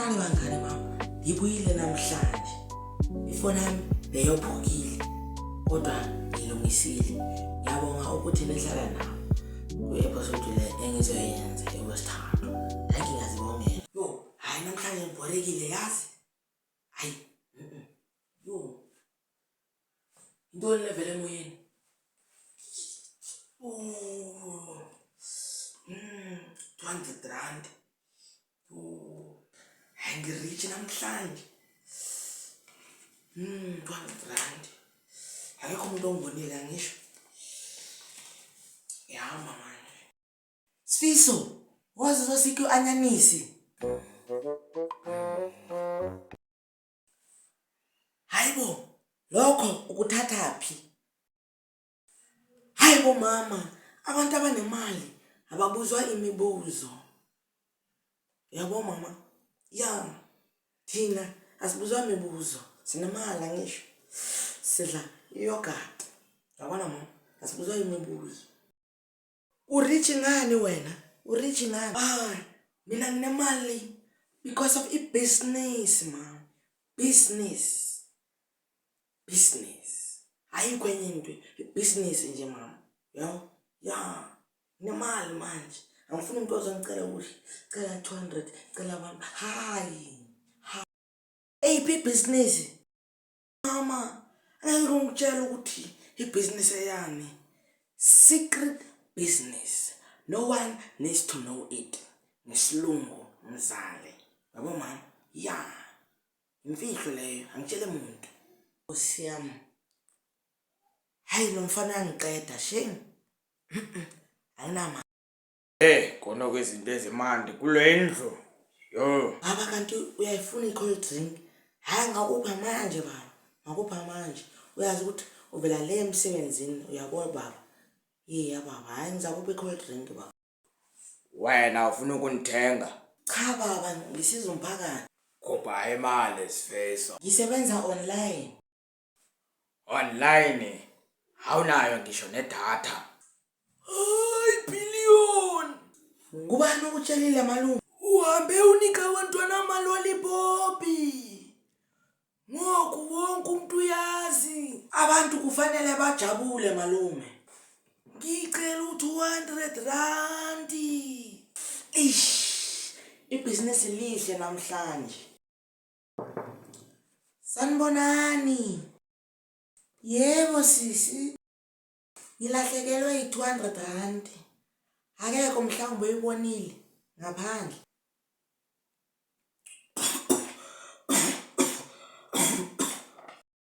Sanibonani bangani bami, ngibuyile namhlanje. Ifoni yami beyophukile kodwa ngilungisile. Ngiyabonga ukuthi nihlala nami kwi-episode le engizoyenza yokwesithathu. Thank you ngiyazibongela. Yo, hhayi namhlanje ngibhorekile yazi. Hayi, yo. Intoni le vele emoyeni? Oh. 200 rand. Oh. Hayi ngirich namhlanje. 200 rand. Akekho umuntu ongibonile angisho. Ngihamba manje. Sifiso, wazi uzosika u-anyanisi. Hayibo, lokho ukuthathaphi? Hayibo mama, abantu abanemali ababuzwa imibuzo. Yabo mama? Ya, thina asibuzwa mibuzo, sinemali angisho. Sidla iyogurt. Yabona mama, asibuzwa imibuzo. Urich ngani wena? Urich ngani? Ah, mina nginemali because of i-business mama. Business. Business. Ayikho enye into, i-business nje mama. Yabo? Ya. Nginemali manje. Angifuni umuntu ozongicela ukudla. Cela 200, cela abantu. Hayi. Eyiphi ibhizinisi? Mama, angeke ngikutshele ukuthi ibhizinisi eyani. Secret business. No one needs to know it. Ngesilungu mzali. Yabo mama? Ya. Imfihlo leyo, angitshele muntu. Nkosi yami. Hayi lo mfana uyangiqeda shame. Anginama. Hey, kona kwezinto ezimandi kule ndlu. Yo. Baba kanti uyayifuna i-cold drink? Hhayi ngakupha manje baba, ngakupha manje. Uyazi ukuthi uvela le emsebenzini uyabo baba. Iya baba, hhayi ngizakupha i-cold drink baba. Wena ufuna ukundithenga? Cha baba, ngisiza umphakathi. Khupha imali Sifiso. Ngisebenza online. Online awunayo ngisho nedatha. Hayi billion. Ngubani okutshelile malume? Uhambe unika abantwana amalolipopi. Ngoku wonke umuntu uyazi. Abantu kufanele bajabule malume. Ngicela u-200 rand. Eish, ibhizinisi lihle namhlanje. Sanibonani. Yebo sisi. Ngilahlekelwe yi-200 rand. Akekho mhlawumbe oyibonile ngaphandle.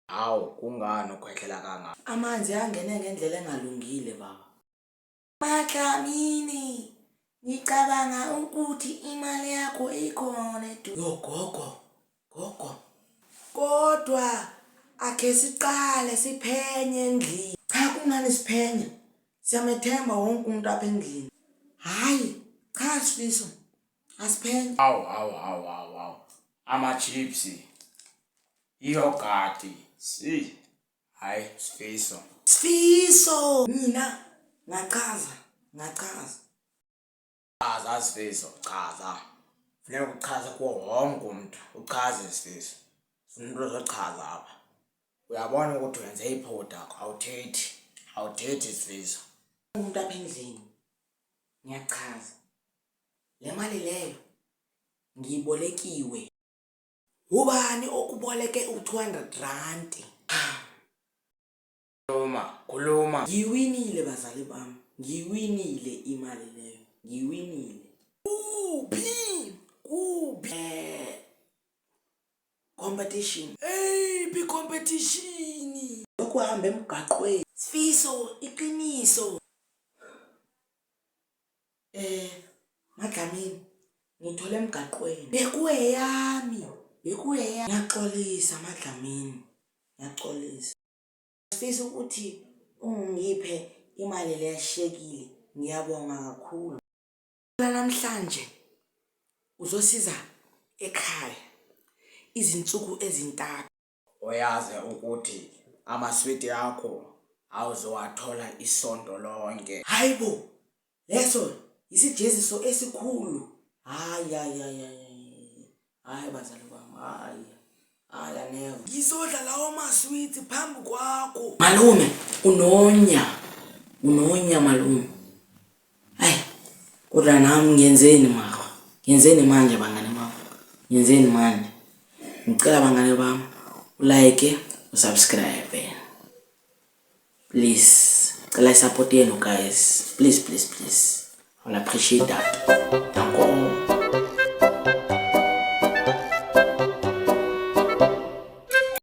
Hawu, kungani ukhwehlela kangaka? Amanzi angene ngendlela engalungile baba. MaDlamini, ngicabanga ukuthi imali yakho ikhona edu. Yo gogo, gogo. Kodwa akhe siqale siphenye endlini. Cha kungani siphenya? Siyamethemba wonke umuntu apha endlini. Hayi, cha Sifiso. Asiphenye. Hawu, hawu, hawu, hawu, hawu. Ama-chips, iyogati, si. Hayi, Sifiso. Sifiso! Mina ngachaza, ngachaza. Chaza Sifiso, chaza. Funeka uchaze kuwo wonke umuntu, uchaze Sifiso. Funa umuntu ozochaza apha. Uyabona ukuthi wenze iphutha, awuthethi, awuthethi Sifiso. Umuntu apha endlini ngiyachaza. Le mali leyo ngiyibolekiwe. Ubani okuboleke u-200 rand? Khuluma, khuluma. Ngiwinile bazali bami. Ngiwinile imali leyo. Ngiwinile. Kuphi? Kuphi? Eh competition. Eyiphi competition? Yokuhamba emgaqweni. Sifiso iqiniso. Eh MaDlamini ngithole emgaqweni. Bekuweyami, bekuweyami. Ngiyaxolisa MaDlamini, ngiyaxolisa. Ngifisa ukuthi ungiphe imali le eshiyekile. Ngiyabonga kakhulu. Namhlanje uzosiza ekhaya izinsuku ezintathu. Uyazi ukuthi amaswidi akho awuzowathola isonto lonke. Hayi bo, leso isijeziso esikhulu. Hayi hayi hayi hayi. Hayi bazali bami, hayi. Hayi aneva. Ngizodla lawo maswiti phambi kwakho. Malume, unonya. Unonya malume. Hayi. Kodwa nami ngiyenzeni mara? Ngiyenzeni manje bangane bami? Ngiyenzeni manje? Ngicela bangane bami ulike, usubscribe. Please. Cela isupport yenu guys. Please, please, please. I will appreciate that.